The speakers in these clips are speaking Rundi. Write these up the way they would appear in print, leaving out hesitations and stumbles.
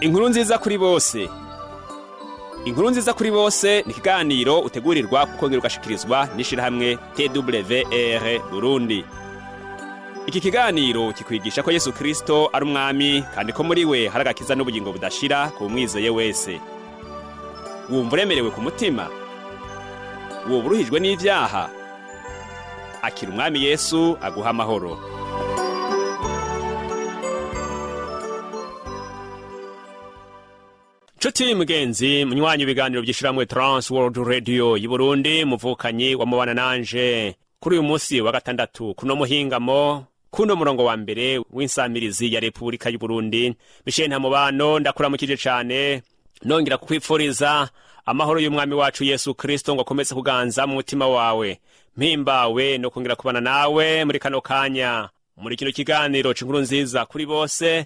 Inkuru nziza kuri bose. Inkuru nziza kuri bose ni ikiganiro utegurirwa kukongera ugashikirizwa n'ishirahamwe TWR Burundi. Iki kiganiro kikwigisha ko Yesu Kristo ari umwami kandi ko muri we hari agakiza n'ubugingo budashira ku mwizeye wese. Wumva uremerewe ku mutima? Woba uruhijwe n'ivyaha? Akira umwami Yesu aguha amahoro. Nshuti mugenzi munywanyi ibiganiro by'ishiramwe Trans World Radio y'i Burundi, muvukanyi wa mubana nanje kuri uyu munsi wa gatandatu kuno muhingamo kuno murongo wa mbere w'insamirizi ya Repubulika y'u Burundi, Michel Ntamubano, ndakuramukije cane nongera kukwipfuriza amahoro y'umwami wacu Yesu Kristo ngo akomeze kuganza mu mutima wawe. Mpimbawe no kongera kubana nawe muri kano kanya muri kino kiganiro c'inkuru nziza kuri bose,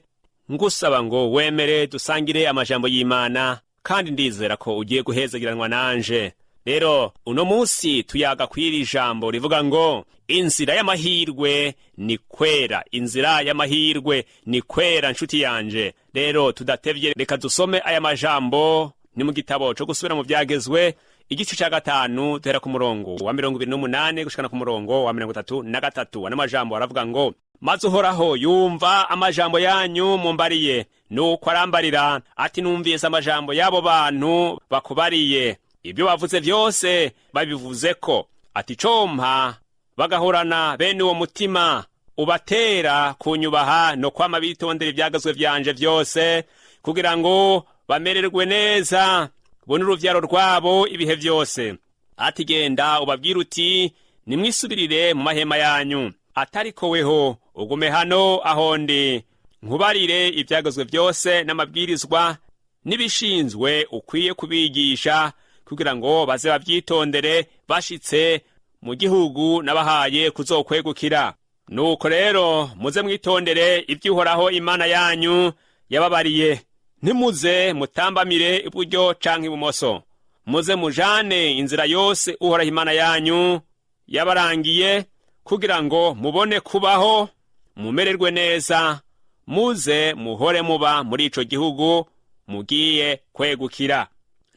ngusaba ngo wemere dusangire amajambo y'Imana, kandi ndizera ko ugiye guhezagiranwa nanje. Rero uno munsi tuyaga kw'iri jambo rivuga ngo inzira y'amahirwe ni kwera. Inzira y'amahirwe ni kwera, nshuti yanje. Rero tudatevye, reka dusome aya majambo. Ni mu gitabo co gusubira mu vyagezwe, igice ca 5, duhera ku murongo wa 28 gushikana ku murongo wa 33. Ano majambo aravuga ngo: maze Uhoraho yumva amajambo yanyu mumbariye, nuko arambarira ati: numvise amajambo y'abo bantu bakubariye, ibyo bavuze vyose babivuzeko. Ati: compa bagahorana bene uwo mutima ubatera kunyubaha no kwama bitondera ivyagezwe vyanje vyose, kugira ngo bamererwe neza bo n'uruvyaro rwabo ibihe vyose. Ati: genda ubabwire uti: nimwisubirire mu mahema yanyu, atariko weho ugume hano aho ndi, nkubarire ivyagezwe vyose n'amabwirizwa n'ibishinzwe ukwiye kubigisha, kugira ngo baze bavyitondere bashitse mu gihugu nabahaye kuzokwegukira. Nuko rero muze mwitondere ivy'Uhoraho Imana yanyu yababariye, ntimuze mutambamire iburyo canke ibumoso. Muze mujane inzira yose Uhoraho Imana yanyu yabarangiye, kugira ngo mubone kubaho mumererwe neza, muze muhore muba muri ico gihugu mugiye kwegukira.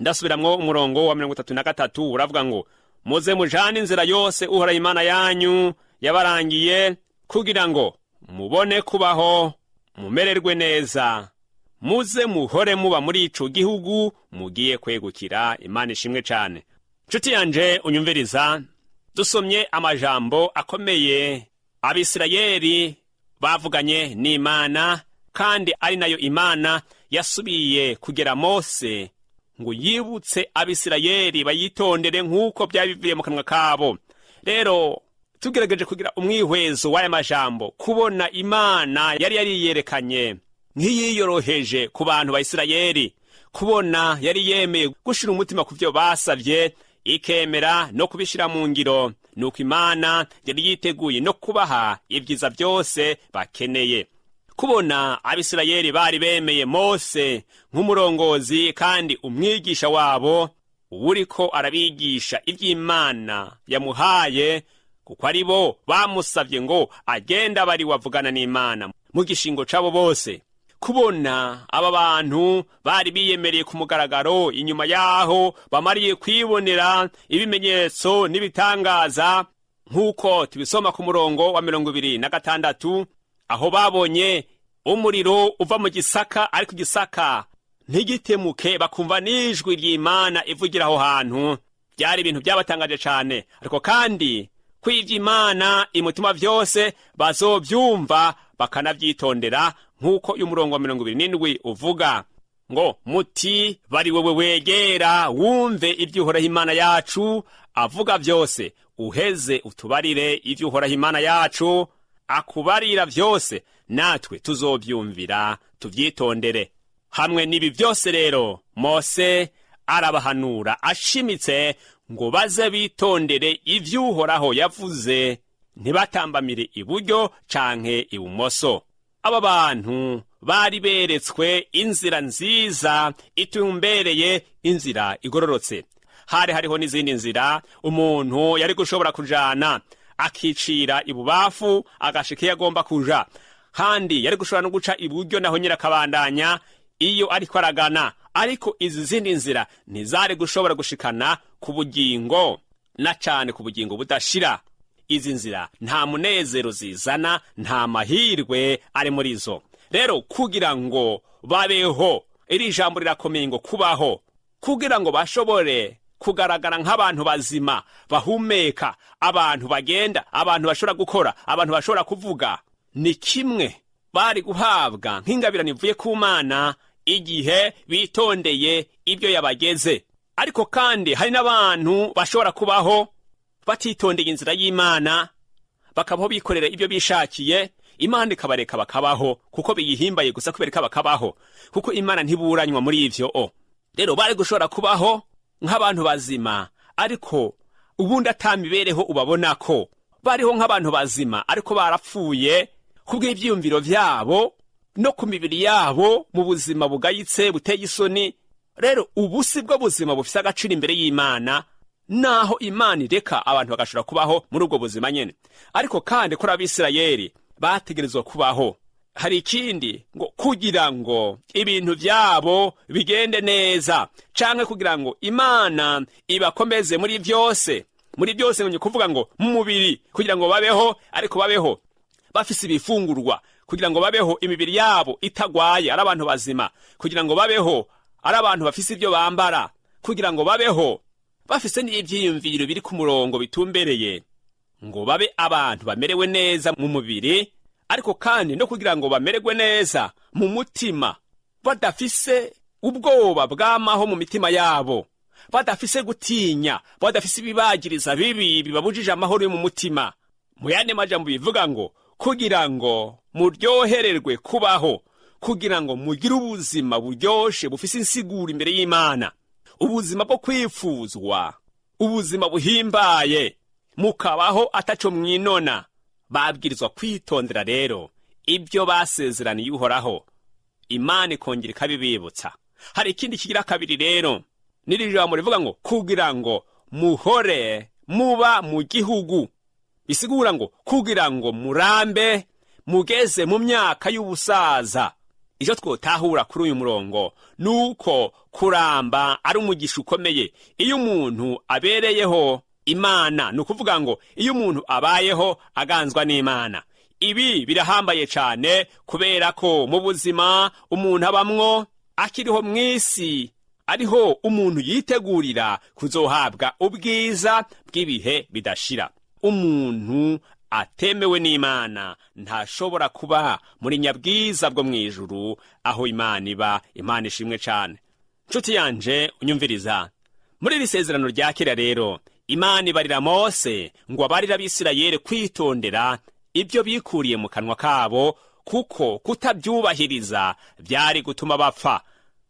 Ndasubiramwo umurongo wa 33, uravuga ngo: muze mujane inzira yose Uhoraho Imana yanyu yabarangiye, kugira ngo mubone kubaho mumererwe neza, muze muhore muba muri ico gihugu mugiye kwegukira. Imana ishimwe cane. Nshuti yanje unyumviriza, dusomye amajambo akomeye Abisirayeli bavuganye n'Imana, kandi ari nayo Imana yasubiye kugera Mose ngo yibutse Abisirayeli bayitondere nk'uko byabivuye mu kanwa kabo. Rero tugerageje kugira umwihwezo w'aya majambo, kubona Imana yari yariyerekanye nk'iyiyoroheje ku bantu ba Isirayeli, kubona yari yemeye gushira umutima ku vyo basavye, ikemera no kubishira mu ngiro, nuko Imana yari yiteguye no kubaha ibyiza byose bakeneye. Kubona Abisirayeli bari bemeye Mose nk'umurongozi kandi umwigisha wabo uwuriko arabigisha ivy'Imana yamuhaye, kuko ari bo bamusavye ngo agende abari wavugana n'Imana mu gishingo cabo bose. Kubona aba bantu bari biyemereye ku mugaragaro inyuma yaho bamariye kwibonera ibimenyetso n'ibitangaza, nk'uko tubisoma ku murongo wa 26, aho babonye umuriro uva mu gisaka ariko igisaka ntigitemuke, bakumva n'ijwi ry'Imana ivugira aho hantu. Byari ibintu byabatangaje cane, ariko kandi kw'ivyo Imana imutuma vyose bazovyumva bakanavyitondera, nk'uko uyu murongo wa 27 uvuga ngo: muti bari wewe wegera wumve ivyo Uhoraho Imana yacu avuga vyose, uheze utubarire ivyo Uhoraho Imana yacu akubarira vyose, natwe tuzovyumvira tuvyitondere. Hamwe n'ibi vyose rero Mose arabahanura ashimitse ngo baze bitondere ivyo Uhoraho yavuze, ntibatambamire iburyo canke ibumoso. Aba bantu bari beretswe inzira nziza itumbereye, inzira igororotse. Hari hariho n'izindi nzira umuntu yari gushobora kujana, akicira ibubafu agashika iyo agomba kuja, kandi yari gushobora no guca iburyo naho nyine akabandanya. Iyo ariko aragana, ariko izi zindi nzira ntizari gushobora gushikana ku bugingo, na cane ku bugingo budashira. Izi nzira nta munezero zizana, nta mahirwe ari muri zo. Rero kugira ngo babeho, iri jambo rirakomeye ngo kubaho, kugira ngo bashobore kugaragara nk'abantu bazima bahumeka, abantu bagenda, abantu bashobora gukora, abantu bashobora kuvuga, ni kimwe bari guhabwa nk'ingabirano ivuye ku Mana igihe bitondeye ibyo yabageze. Ariko kandi hari n'abantu bashobora kubaho batitondeye inzira y'Imana, bakabaho bikorera ibyo bishakiye, Imana ikabareka bakabaho kuko biyihimbaye gusa kubereka bakabaho, kuko Imana ntiburanywa muri ivyo. O rero bari gushobora kubaho nk'abantu bazima, ariko ubundi ata mibereho ubabona ko bariho nk'abantu bazima, ariko barapfuye kubw'ivyiyumviro vyabo no ku mibiri yabo, mu buzima bugayitse buteye isoni. Rero ubu si bwo buzima bufise agaciro imbere y'Imana, naho Imana ireka abantu bagashobora kubaho muri ubwo buzima nyene. Ariko kandi kuri Abisirayeli bategerezwa kubaho, hari ikindi ngo kugira ngo ibintu vyabo bigende neza, canke kugira ngo Imana ibakomeze muri vyose. Muri byose ngo kuvuga ngo mu mubiri, kugira ngo babeho, ariko babeho bafise ibifungurwa, kugira ngo babeho imibiri yabo itagwaye, ari abantu bazima, kugira ngo babeho ari abantu bafise ibyo bambara, kugira ngo babeho bafise n'ivyiyumviro biri ku murongo bitumbereye, ngo babe abantu bamerewe neza mu mubiri, ariko kandi no kugira ngo bamererwe neza mu mutima, badafise ubwoba bwamaho mu mitima yabo, badafise gutinya, badafise ibibagiriza bibi bibabujije amahoro yo mu mutima. Mu yandi majambo bivuga ngo kugira ngo muryohererwe kubaho, kugira ngo mugire ubuzima buryoshe bufise insiguro imbere y'Imana, ubuzima bwo kwifuzwa, ubuzima buhimbaye, mukabaho ataco mwinona. Babwirizwa kwitondera rero ibyo basezeraniye Uhoraho, Imana ikongera ikabibibutsa. Hari ikindi kigira kabiri rero, n'iri jambo rivuga ngo kugira ngo muhore muba mu gihugu, bisigura ngo kugira ngo murambe mugeze mu myaka y'ubusaza. Icyo twotahura kuri uyu murongo ni uko kuramba ari umugisha ukomeye iyo umuntu abereyeho Imana, ni ukuvuga ngo iyo umuntu abayeho aganzwa n'Imana. Ibi birahambaye cyane, kubera ko mu buzima umuntu abamwo akiriho mu isi ariho umuntu yitegurira kuzohabwa ubwiza bw'ibihe bidashira. Umuntu atemewe n'Imana ntashobora kuba muri nyabwiza bwo mu ijuru aho Imana iba. Imana ishimwe cyane. Nshuti yanje unyumviriza, muri iri sezerano rya kera rero Imana ibarira Mose ngo abarire Abisirayeli kwitondera ibyo bikuriye mu kanwa kabo, kuko kutabyubahiriza byari gutuma bapfa,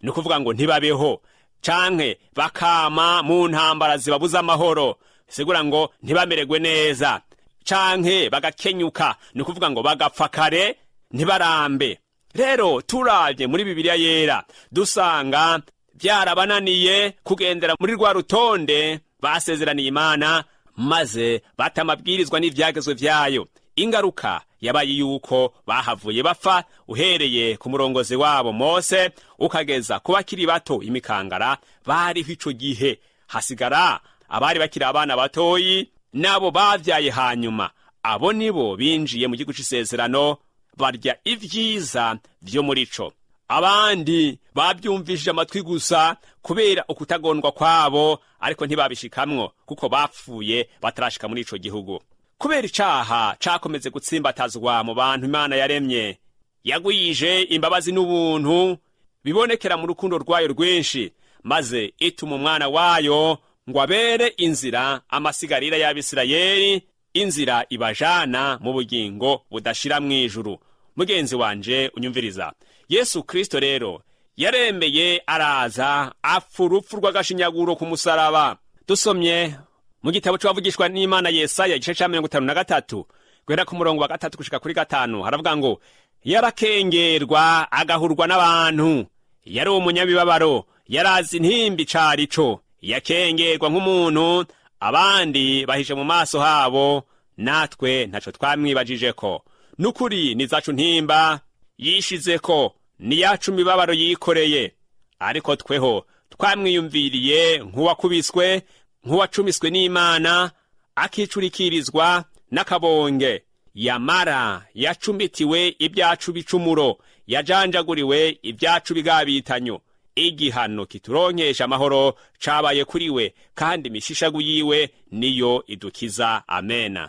ni ukuvuga ngo ntibabeho, canke bakama mu ntambara zibabuza amahoro, sigura ngo ntibamererwe neza, canke bagakenyuka, ni ukuvuga ngo bagapfa kare ntibarambe. Rero turavye muri Bibiliya Yera dusanga byarabananiye kugendera muri rwa rutonde basezeraniye Imana, maze bata amabwirizwa n'ivyagezwe vyayo. Ingaruka yabaye yuko bahavuye bapfa, uhereye ku murongozi wabo Mose ukageza ku bakiri bato imikangara bariho ico gihe. Hasigara abari bakiri abana batoyi nabo bavyaye hanyuma. Abo nibo binjiye mu gihugu c'isezerano, barya ivyiza vyo muri co. Abandi babyumvishije amatwi gusa kubera ukutagondwa kwabo, ariko ntibabishikamwo kuko bapfuye batarashika muri ico gihugu. Kubera icaha cakomeze gutsimbatazwa mu bantu Imana yaremye, yagwije imbabazi n'ubuntu bibonekera mu rukundo rwayo rwinshi, maze ituma umwana wayo ngo abere inzira amasigarira y'Abisirayeli, inzira ibajana mu bugingo budashira mw'ijuru. Mugenzi wanje unyumviriza, Yesu Kristo rero yaremeye araza, apfa urupfu rw'agashinyaguro ku musaraba. Dusomye mu gitabo c'uwavugishwa n'Imana Yesaya, igice ca 53, guhera ku murongo wa 3 gushika kuri 5, haravuga ngo: "Yarakengerwa agahurwa n'abantu, yari umunyabibabaro, yarazi intimba icarico. Yakengerwa nk'umuntu abandi bahishe mu maso habo, natwe ntaco twamwibajijeko. Nukuri ni zacu ntimba yishizeko, Ni yacu mibabaro yikoreye, ariko tweho twamwiyumviriye nk'uwakubiswe, nk'uwacumiswe n'Imana, akicurikirizwa n'akabonge. Yamara yacumitiwe ibyacu bicumuro, yajanjaguriwe ibyacu bigabitanyo. Igihano kituronkesha amahoro cabaye kuri we, kandi imishishagu yiwe niyo idukiza. Amena.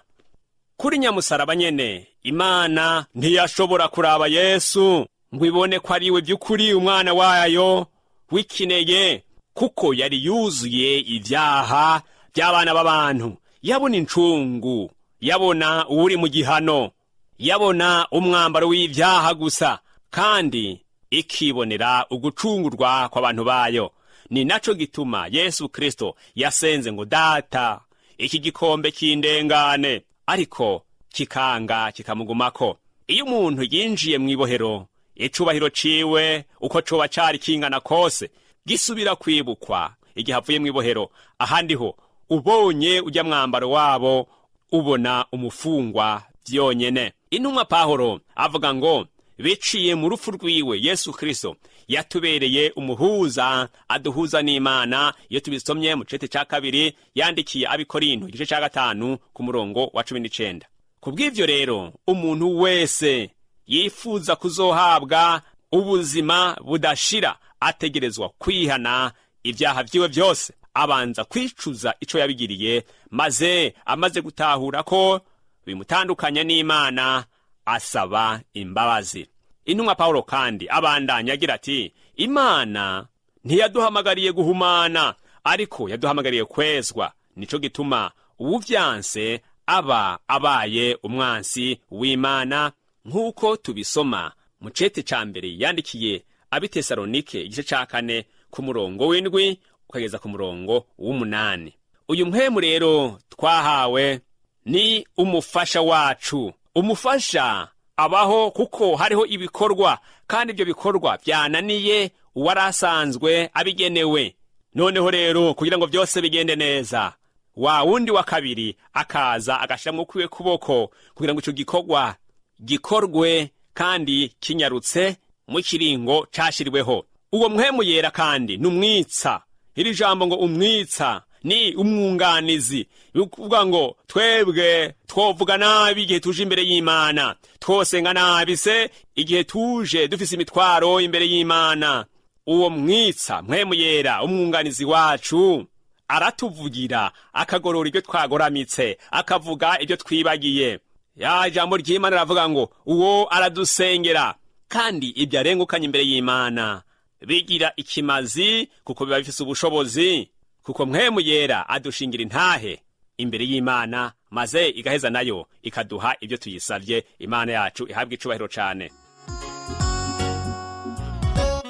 Kuri nyamusaraba nyene, Imana ntiyashobora kuraba Yesu ngo ibone ko ari we by'ukuri umwana wayo w'ikinege, kuko yari yuzuye ibyaha by'abana b'abantu. Yabona incungu, yabona uwuri mu gihano, yabona umwambaro w'ibyaha gusa, kandi ikibonera ugucungurwa kw'abantu bayo. Ni naco gituma Yesu Kristo yasenze ngo: "Data, iki gikombe kindengane", ariko kikanga kikamugumako. Iyo umuntu yinjiye mw'ibohero, icubahiro ciwe, uko coba cari kingana kose, gisubira kwibukwa igihe avuye mw'ibohero. Ahandi ho ubonye ujya mwambaro wabo, ubona umufungwa vyonyene. Intumwa Pahoro avuga ngo biciye mu rupfu rwiwe, Yesu Kristo yatubereye umuhuza, aduhuza n'Imana, iyo tubisomye mu cete ca kabiri yandikiye Abikorinto, igice ca 5 ku murongo wa 19. Ku bw'ivyo rero, umuntu wese yifuza kuzohabwa ubuzima budashira ategerezwa kwihana ibyaha vyiwe vyose, abanza kwicuza ico yabigiriye, maze amaze gutahura ko bimutandukanya n'Imana, asaba imbabazi. Intumwa Pawulo kandi abandanya agira ati: "Imana ntiyaduhamagariye guhumana, ariko yaduhamagariye kwezwa. Nico gituma uwuvyanse aba abaye umwansi w'Imana", nk'uko tubisoma mu cete ca mbere yandikiye Abitesalonike, igice ca 4 ku murongo w'7 ukageza ku murongo w'8. Uyu mpwemu rero twahawe ni umufasha wacu. Umufasha abaho kuko hariho ibikorwa, kandi ibyo bikorwa byananiye uwari asanzwe abigenewe. Noneho rero, kugira ngo byose bigende neza, wa wundi wa kabiri akaza agashiramwo kwiwe kuboko kugira ngo ico gikorwa gikorwe kandi kinyarutse mu kiringo cashiriweho. Uwo mpwemu yera kandi ni umwitsa. Iri jambo ngo umwitsa ni umwunganizi, bikuvuga ngo twebwe twovuga nabi igihe tuje imbere y'Imana, twosenga nabi se igihe tuje dufise imitwaro imbere y'Imana. Uwo mwitsa, mpwemu yera, umwunganizi wacu, aratuvugira, akagorora ibyo twagoramitse, akavuga ibyo twibagiye. Ya jambo ry'Imana aravuga ngo uwo aradusengera, kandi ibyo arengukanye imbere y'Imana bigira ikimazi, kuko biba bifise ubushobozi, kuko mpwemu yera adushingira intahe imbere y'Imana, maze igaheza nayo ikaduha ibyo tuyisavye. Imana yacu ihabwa icubahiro cane.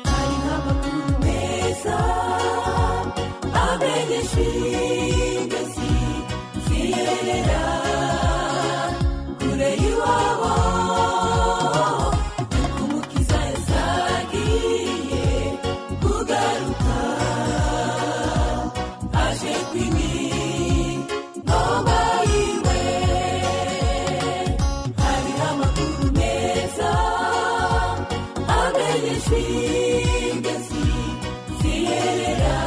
Hariho amakuru meza amenyesha ingezi ziyerera kure y'iwabo, yuko Umukiza yasagiye kugaruka, aje kw'imigomba yiwe. Hariho amakuru meza amenyesha ingezi ziyerera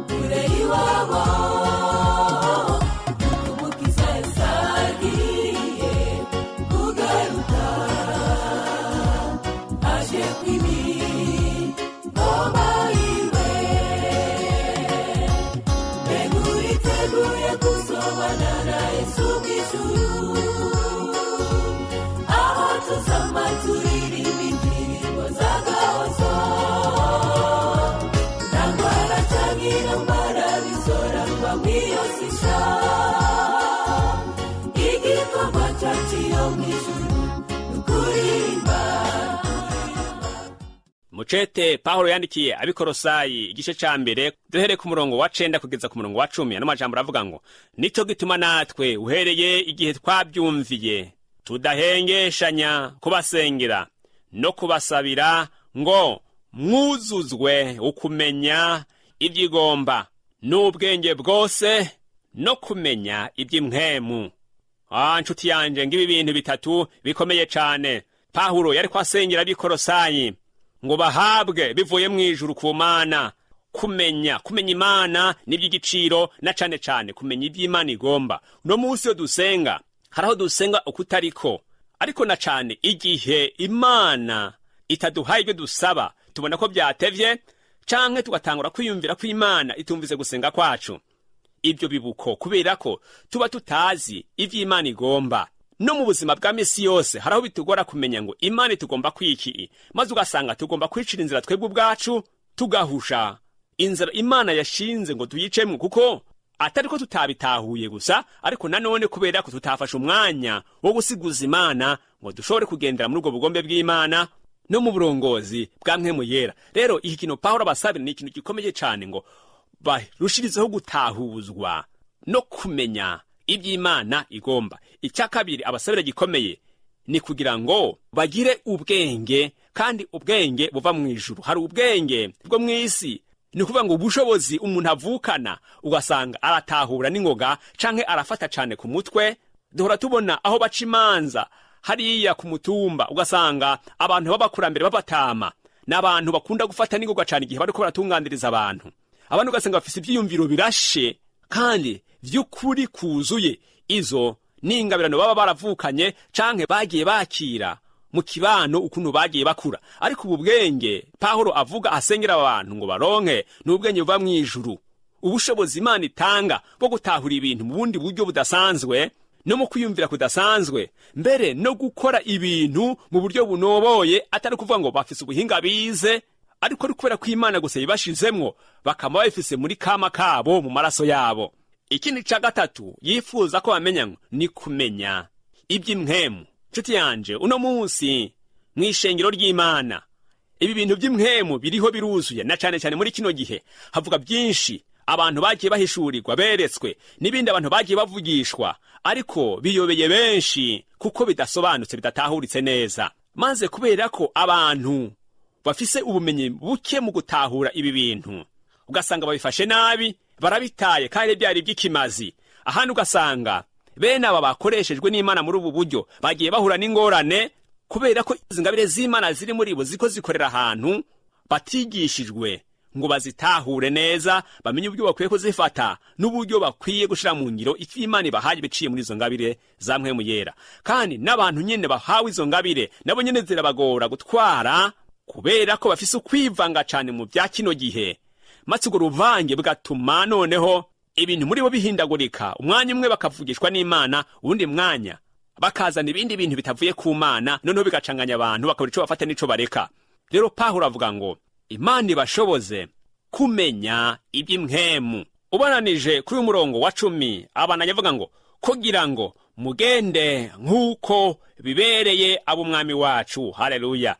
kure y'iwabo, yuko Umukiza yasagiye kugaruka, aje kw'imigomba yiwe. Mbega uriteguye kuzobana na Yesu mw'ijuru, aho tuzama turirimba indirimbo z'agahozo? Nta ndwara canke intambara bizorangwa mw'iyo sisha. Igikorwa cacu iyo mw'ijuru ni ukuririmba. Mucete Pawulo yandikiye Abikorosayi, igice ca 1, duhereye ku murongo wa 9 kugeza ku murongo wa 10, ano majambo aravuga ngo: "Nico gituma natwe, uhereye igihe twabyumviye, tudahengeshanya kubasengera no kubasabira ngo mwuzuzwe ukumenya iby'igomba n'ubwenge bwose no kumenya iby'impwemu." Ah, nshuti yanje, ngibi bintu bitatu bikomeye cane. Pawulo yariko asengera ab'Ikorosayi ngo bahabwe bivuye mu ijuru ku Mana kumenya Imana n'iby'igiciro, na cane cane kumenya iby'Imana igomba. Uno munsi iyo dusenga, hari aho dusenga ukutariko, ariko na cane igihe Imana itaduhaye ibyo dusaba, tubona ko byatevye, canke tugatangura kwiyumvira ko Imana itumvise gusenga kwacu. Ibyo bibuko kubera ko tuba tutazi ivyo Imana igomba. No mu buzima bwa misi yose hari aho bitugora kumenya ngo Imana itugomba kwiki, maze ugasanga tugomba kwicira inzira twebwe ubwacu, tugahusha inzira Imana yashinze ngo tuyicemwo, kuko atari ko tutabitahuye gusa, ariko nanone kubera ko tutafashe umwanya wo gusiguza Imana ngo dushobore kugendera muri ubwo bugombe bw'Imana no mu burongozi bwa Mpwemu Yera. Rero iki kintu Pawulo abasabira ni ikintu gikomeye cane, ngo barushirizeho gutahuzwa no kumenya iby'Imana igomba. Icya kabiri abasabira gikomeye ni kugira ngo bagire ubwenge, kandi ubwenge buva mu ijuru. Hari ubwenge bwo mu isi, ni ukuvuga ngo ubushobozi umuntu avukana, ugasanga aratahura n'ingoga canke arafata cane ku mutwe. Duhora tubona aho baca imanza hariya ku mutumba, ugasanga abantu b'abakurambere b'abatama ni abantu bakunda gufata n'ingoga cane igihe bariko baratunganiriza abantu. Abantu ugasanga bafise ivyiyumviro birashe kandi vy'ukuri kuzuye. Izo ni ingabirano baba baravukanye canke bagiye bakira mu kibano ukuntu bagiye bakura. Ariko ubu bwenge Pawulo avuga asengera abantu ngo baronke ni ubwenge buva mu ijuru, ubushobozi Imana itanga bwo gutahura ibintu mu bundi buryo budasanzwe, no mu kwiyumvira kudasanzwe, mbere no gukora ibintu mu buryo bunoboye, atari kuvuga ngo bafise ubuhinga bize, ariko ari kubera ko Imana gusa yibashizemwo, bakaba babifise muri kama kabo, mu maraso yabo. Ikindi ca gatatu yifuza ko bamenya ngo ni kumenya iby'impwemu. Nshuti yanje, uno munsi mw'ishengero ry'Imana ibi bintu by'impwemu biriho biruzuye, na cane cane muri kino gihe havuga byinshi abantu bagiye bahishurirwa, beretswe, n'ibindi abantu bagiye bavugishwa, ariko biyobeye benshi kuko bidasobanutse, bidatahuritse neza. Maze kubera ko abantu bafise ubumenyi buke mu gutahura ibi bintu, ugasanga babifashe nabi, barabitaye kandi byari iby'ikimazi. Ahandi ugasanga bene aba bakoreshejwe n'Imana muri ubu buryo bagiye bahura n'ingorane, kubera ko izi ngabire z'Imana ziri muri bo ziko zikorera ahantu batigishijwe ngo bazitahure neza, bamenye uburyo bakwiye kuzifata n'uburyo bakwiye gushira mu ngiro icyo Imana ibahaye biciye muri izo ngabire za Mpwemu Yera. Kandi n'abantu nyene bahawe izo ngabire nabo nyene zirabagora gutwara, kubera ko bafise ukwivanga cane mu bya kino gihe, maze urwo ruvange bugatuma noneho ibintu muri bo bihindagurika. Umwanya umwe bakavugishwa n'Imana, uwundi mwanya bakazana ibindi bintu bitavuye ku Mana, noneho bigacanganya abantu, bakabura ico bafata n'ico bareka. Rero Pawulo avuga ngo Imana ibashoboze kumenya iby'impwemu. Ubananije kuri uyu murongo wa 10, abananya avuga ngo kugira ngo mugende nk'uko bibereye ab'Umwami wacu. Haleluya!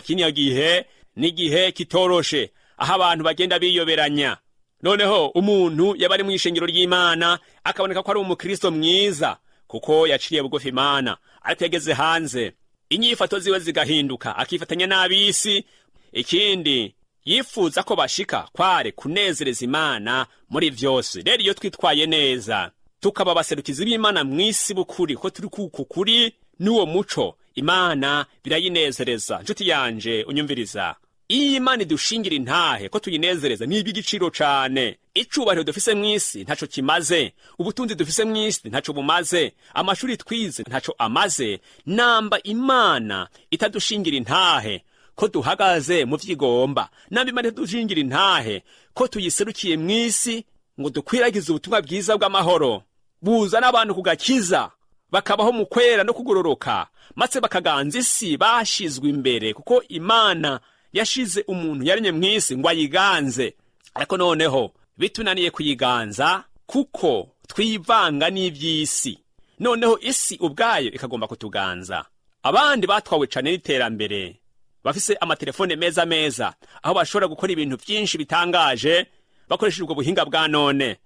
Kino gihe ni igihe kitoroshe, aho abantu bagenda biyoberanya. Noneho umuntu yaba ari mu ishengero ry'Imana akaboneka ko ari umukristo mwiza kuko yaciriye bugufi Imana, ariko yageze hanze inyifato ziwe zigahinduka, akifatanya n'ab'isi. Ikindi yifuza ko bashika kware kunezereza Imana muri vyose. Rero iyo twitwaye neza, tukaba abaserukizi b'Imana mw'isi b'ukuri, ko turi kuku kuri n'uwo muco, Imana birayinezereza. Nshuti yanje unyumviriza, iyo Imana idushingira intahe ko tuyinezereza ni iby'igiciro cane. Icubahiro dufise mw'isi ntaco kimaze, ubutunzi dufise mw'isi ntaco bumaze, amashuri twize ntaco amaze, namba Imana itadushingira intahe ko duhagaze mu vyigomba, namba Imana itadushingira intahe ko tuyiserukiye mw'isi ngo dukwiragize ubutumwa bwiza bw'amahoro buzana abantu ku gakiza, bakabaho mu kwera no kugororoka, maze bakaganza isi bashizwe imbere, kuko Imana yashize umuntu yaremye mw'isi ngo ayiganze. Ariko noneho bitunaniye kuyiganza kuko twivanga n'ivy'isi, noneho isi ubwayo ikagomba kutuganza. Abandi batwawe cane n'iterambere, bafise amatelefone meza meza, aho bashobora gukora ibintu vyinshi bitangaje bakoresheje ubwo buhinga bwa none.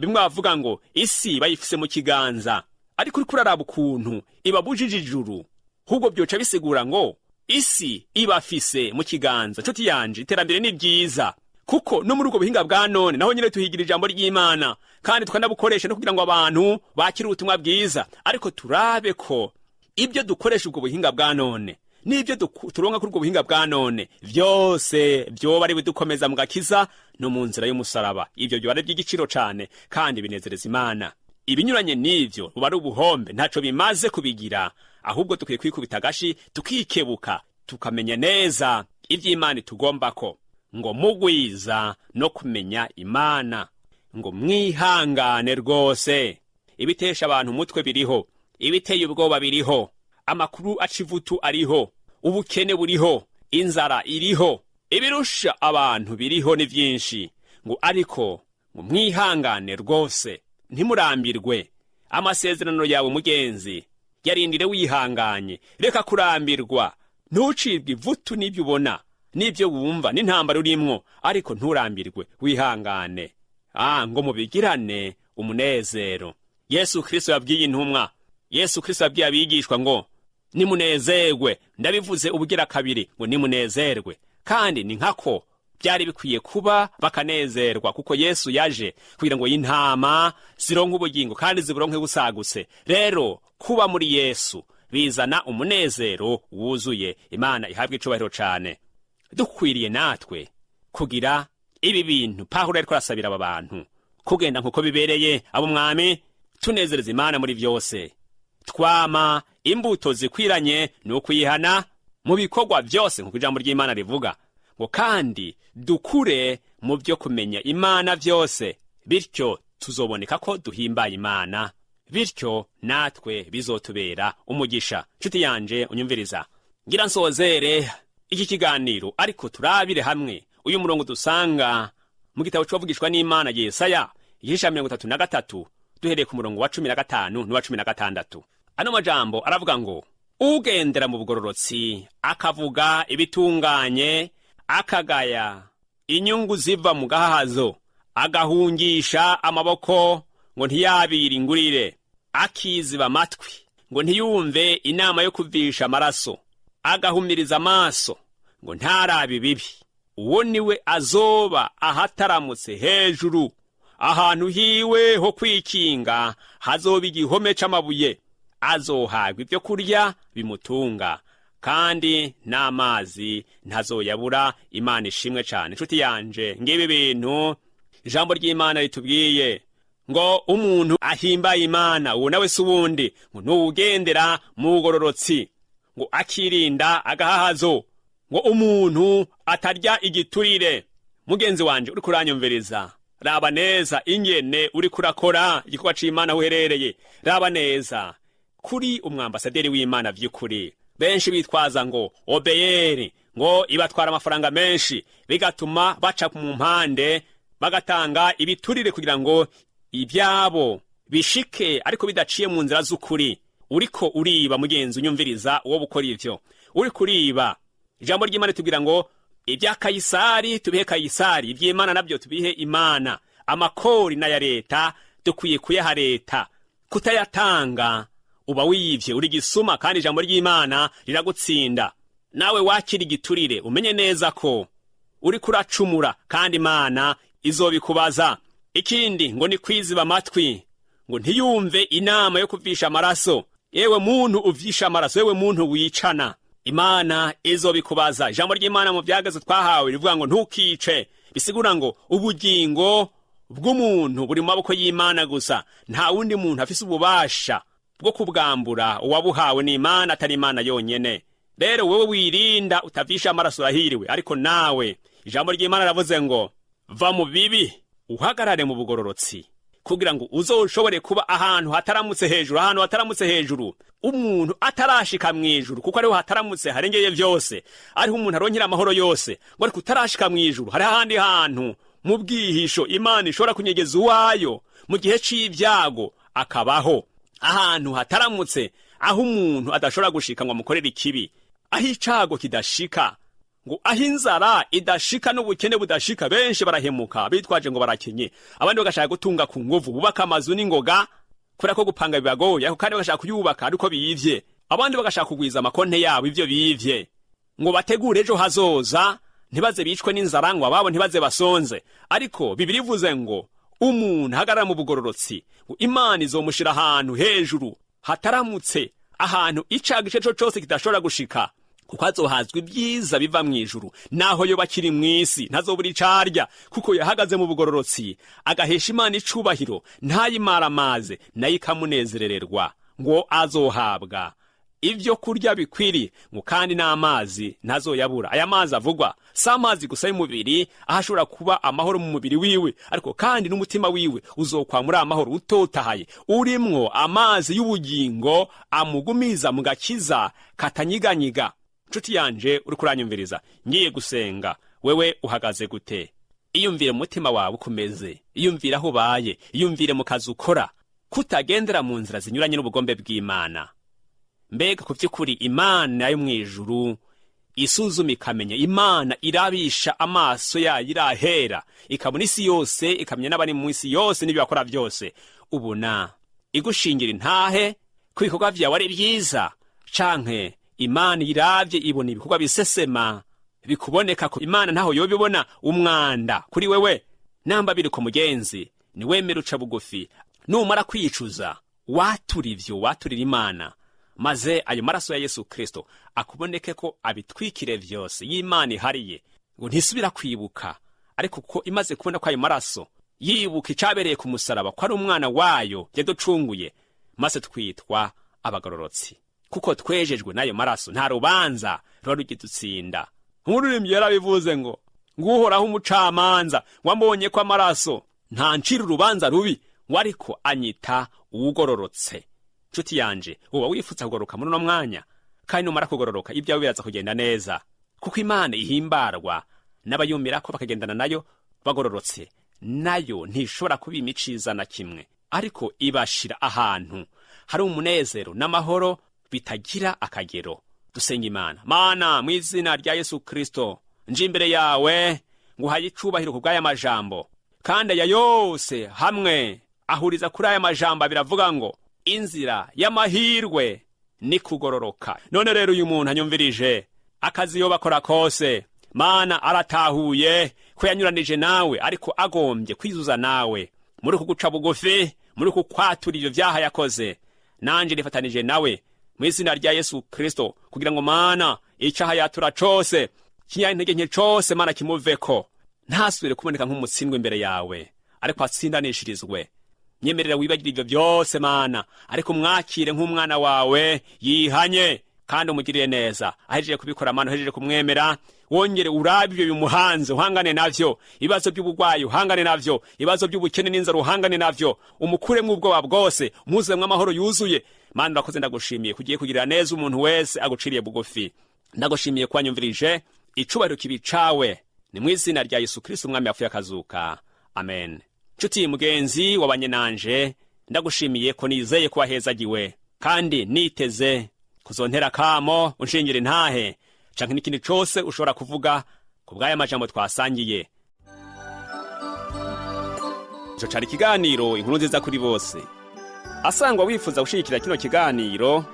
Bimwe bavuga ngo isi bayifise mu kiganza, ariko uriko uraraba ukuntu ibabujije ijuru, ahubwo byoca bisigura ngo isi ibafise mu kiganza. Nshuti yanje, iterambere ni ryiza, kuko no muri ubwo buhinga bwa none naho nyine tuhigira ijambo ry'Imana, kandi tukanabukoresha no kugira ngo abantu bakire ubutumwa bwiza. Ariko turabe ko ibyo dukoresha ubwo buhinga bwa none N'ibyo turonka kuri ubwo buhinga bwa none vyose vyoba ari bidukomeza mu gakiza no mu nzira y'umusaraba. Ivyo vyoba ari ivy'igiciro cane kandi binezereza Imana. Ibinyuranye n'ivyo buba ari ubuhombe, ntaco bimaze kubigira. Ahubwo dukwiye kwikubita agashi, tukikebuka, tukamenya neza ivy'Imana itugombako, ngo mugwiza no kumenya Imana, ngo mwihangane rwose. Ibitesha abantu umutwe biriho, ibiteye ubwoba biriho, amakuru aca ivutu ariho, ubukene buriho, inzara iriho, ibirusha abantu biriho ni vyinshi. Ngo ariko ngo mwihangane rwose, ntimurambirwe. Amasezerano yawe, mugenzi, yarindire wihanganye. Reka kurambirwa, ntucibwe ivutu n'ibyo ubona n'ibyo wumva n'intambara urimwo, ariko nturambirwe, wihangane. Ngo mubigirane umunezero. Yesu Kristo yabwiye intumwa, Yesu Kristo yabwiye abigishwa ngo nimunezerwe. Ndabivuze ubugira kabiri, ngo nimunezerwe. Kandi ni nkako byari bikwiye kuba, bakanezerwa, kuko Yesu yaje kugira ngo intama zironke ubugingo kandi ziburonke busagutse. Rero kuba muri Yesu bizana umunezero wuzuye. Imana ihabwa icubahiro cane. Dukwiriye natwe kugira ibi bintu Pawulo ariko arasabira aba bantu, kugenda nkuko bibereye abo mwami, tunezereza Imana muri vyose, twama imbuto zikwiranye ni ukwihana mu bikorwa vyose, nkuko ijambo ry'Imana rivuga, ngo kandi dukure mu byo kumenya Imana vyose. Bityo tuzoboneka ko duhimbaye Imana, bityo natwe bizotubera umugisha. Nshuti yanje unyumviriza, ngira nsozere iki kiganiro, ariko turabire hamwe uyu murongo dusanga mu gitabo c'uwavugishwa n'Imana Yesaya, igice ca 33, duhereye ku murongo wa 15 n'uwa 16. Ano majambo aravuga ngo: ugendera mu bugororotsi, akavuga ibitunganye, akagaya inyungu ziva mu gahahazo, agahungisha amaboko ngo ntiyabire ingurire, akiziba amatwi ngo ntiyumve inama yo kuvisha amaraso, agahumiriza amaso ngo ntarabe ibibi, uwo niwe azoba ahataramutse hejuru, ahantu hiwe ho kwikinga hazoba igihome c'amabuye, azohabwa ibyo kurya bimutunga, kandi n'amazi ntazoyabura. Imana ishimwe cane. Inshuti yanje, ngibi bintu ijambo ry'Imana ritubwiye, ngo umuntu ahimbaye Imana, uwo nawe si uwundi, ngo nuwugendera mu bugororotsi, ngo akirinda agahahazo, ngo umuntu atarya igiturire. Mugenzi wanje uriko uranyumviriza, raba neza ingene uriko urakora igikorwa c'Imana aho uherereye. Raba neza kuri umwambasaderi w'Imana vy'ukuri. Benshi bitwaza ngo OBR ngo ibatwara amafaranga menshi, bigatuma baca mu mpande bagatanga ibiturire kugira ngo ibyabo bishike, ariko bidaciye mu nzira z'ukuri. Uriko uriba, mugenzi unyumviriza, uwo bukora ivyo, uriko uriba. Ijambo ry'Imana ritubwira ngo ibya Kayisari tubihe Kayisari, iby'Imana nabyo tubihe Imana. Amakori n'aya leta dukwiye kuyaha leta. Kutayatanga uba wiyivye, uri gisuma, kandi ijambo ry'Imana riragutsinda. Nawe wakira igiturire, umenye neza ko uriko uracumura, kandi Imana izobikubaza. Ikindi ngo ni kwiziba amatwi ngo ntiyumve inama yo kuvisha amaraso. Yewe muntu uvyisha amaraso, yewe muntu wicana, Imana izobikubaza. Ijambo ry'Imana mu vyagazo twahawe rivuga ngo ntukice, bisigura ngo ubugingo bw'umuntu buri mu maboko y'Imana gusa. Nta wundi muntu afise ububasha bwo kubwambura uwabuhawe n'Imana atari Imana yonyene. Rero wewe wirinda utavisha amaraso urahiriwe. Ariko nawe ijambo ry'Imana riravuze ngo va mu bibi, uhagarare mu bugororotsi, kugira ngo uzoshobore kuba ahantu hataramutse hejuru, ahantu hataramutse hejuru umuntu atarashika mw'ijuru, kuko ariho hataramutse harengeye vyose, ariho umuntu aronkera amahoro yose. Ngo ariko utarashika mw'ijuru hariho ahandi hantu mu bwihisho Imana ishobora kunyegeza uwayo mu gihe c'ivyago, akabaho ahantu hataramutse, aho umuntu adashobora gushika ngo amukorere ikibi, aho icago kidashika, ngo aho inzara idashika n'ubukene budashika. Benshi barahemuka bitwaje ngo barakenye, abandi bagashaka gutunga ku nguvu, bubaka amazu n'ingoga kubera ko gupanga bibagoye, ariko kandi bagashaka kuyubaka ariko biyivye. Abandi bagashaka kugwiza amakonte yabo ivyo biyivye, ngo bategure ejo hazoza, ntibaze bicwe n'inzara, ngo ababo ntibaze basonze. Ariko Bibiliya ivuze ngo umuntu ahagarara mu bugororotsi, ngo Imana izomushira ahantu hejuru hataramutse, ahantu icago ico cose kidashobora gushika. Kuko azohazwa ibyiza biva mu ijuru, naho yoba akiri mu isi ntazobura icarya, kuko yahagaze mu bugororotsi agahesha Imana icubahiro, ntayimaramaze, nayo ikamunezerererwa. Ngo azohabwa ibyo kurya bikwiriye, ngo kandi n'amazi ntazoyabura. Aya mazi avugwa si amazi gusa y'umubiri, aho ashobora kuba amahoro mu mubiri wiwe, ariko kandi n'umutima wiwe uzokwa muri amahoro utotahaye, urimwo amazi y'ubugingo amugumiza mu gakiza katanyiganyiga. Nshuti yanje uri kuranyumviriza, ngiye gusenga, wewe uhagaze gute? Iyumvire mu mutima wawe uko umeze, iyumvire aho ubaye, iyumvire mu kazi ukora, kutagendera mu nzira zinyuranye n'ubugombe bw'Imana. Mbega ku by'ukuri Imana yo mu ijuru isuzuma ikamenya, Imana irabisha amaso yayo irahera, ikabona isi yose, ikamenya n'abari mu isi yose n'ibyo bakora byose, ubona igushingira intahe ko ibikorwa vyawe ari byiza, canke Imana iravye ibona ibikorwa bisesema bikuboneka ko Imana ntaho yobibona umwanda kuri wewe? Namba biri ku mugenzi, niwemere uca bugufi. Numara kwicuza, watura ivyo waturira Imana, maze ayo maraso ya Yesu Kristo akuboneke ko abitwikire vyose. Y'Imana ihariye ngo ntisubira kwibuka, ariko ko imaze kubona ko ayo maraso yibuka icabereye ku musaraba, ko ari umwana wayo yaducunguye, maze twitwa abagororotsi kuko twejejwe n'ayo maraso. Nta rubanza ruba rugidutsinda. Nk'ururimbyi yarabivuze ngo: "Nguhoraho umucamanza wambonye ko amaraso ntancira urubanza rubi, ngo ariko anyita uwugororotse." Nshuti yanje, uba wifuza kugororoka muri uno mwanya, kandi numara kugororoka ibyawe biraza kugenda neza, kuko Imana ihimbarwa n'abayumirako bakagendana nayo bagororotse. Nayo ntishobora kubima iciza na kimwe, ariko ibashira ahantu hari umunezero n'amahoro bitagira akagero. Dusenga Imana. Mana, mu izina rya Yesu Kristo, nje imbere yawe nguhaye icubahiro ku bw'aya majambo, kandi aya yose hamwe ahuriza kuri aya majambo abiri avuga ngo inzira y'amahirwe ni kugororoka. None rero uyu muntu anyumvirije, akazi yoba akora kose, Mana, aratahuye ko yanyuranije nawe, ariko agombye kwizuza nawe muri uku guca bugufi, muri uku kwatura ivyo vyaha yakoze. Nanje nifatanije nawe mu izina rya Yesu Kristo, kugira ngo, Mana, icaha yatura cose, kinyantege nke cose, Mana, kimuveko, ntasubire kuboneka nk'umutsindwa imbere yawe, ariko atsindanishirizwe. Nyemerera wibagire ivyo vyose, Mana, ariko umwakire nk'umwana wawe yihanye, kandi umugirire neza. Ahejeje kubikora, Mana, uhejeje kumwemera, wongere urabe ivyo bimuhanze, uhangane navyo: ibibazo by'ubugwayi uhangane navyo, ibibazo by'ubukene n'inzara uhangane navyo, umukuremwo ubwoba bwose, umuzemwo amahoro yuzuye. Mana, urakoze, ndagushimiye kugiye kugirira neza umuntu wese aguciriye bugufi. Ndagushimiye ko wanyumvirije. Icubahiro kibi cawe, ni mu izina rya Yesu Kristo, umwami yapfuye akazuka, amen. Nshuti mugenzi wabanye nanje, ndagushimiye ko nizeye ko wahezagiwe, kandi niteze kuzontera kamo unshingira intahe canke n'ikindi cose ushobora kuvuga ku bw'aya majambo twasangiye. Ico cari ikiganiro Inkuru Nziza Kuri Bose. Asangwa wifuza gushigikira kino kiganiro,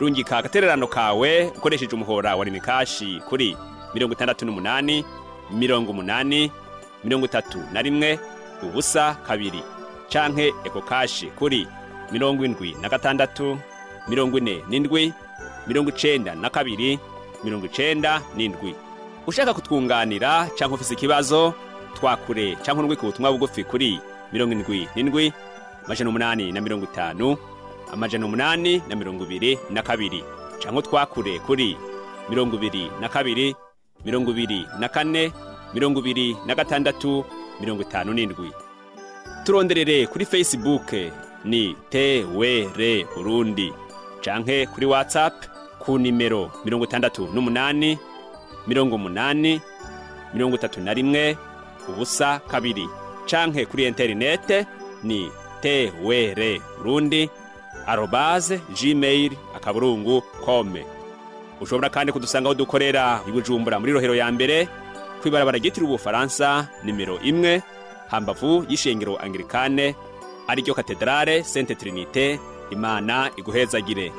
rungika agatererano kawe ukoresheje umuhora wa Lumicash kuri 68 80 31 0 2, canke EcoCash kuri 76 47 92 97. Ushaka kutwunganira canke ufise ikibazo, twakure canke urungike ubutumwa bugufi kuri 77 850 822, canke twakure kuri 22 24 26 57. Turonderere kuri Facebook ni TWR Burundi, canke kuri WhatsApp ku nimero 68 80 31 0 2, canke kuri interinete ni twrburundi@gmail.com. Ushobora kandi kudusanga aho dukorera i Bujumbura, muri Rohero ya mbere, kw'ibarabara ryitiriwe Ubufaransa nimero 1, hambavu y'ishengero Anglikane, ariryo Katedrale Sainte Trinité. Imana iguhezagire.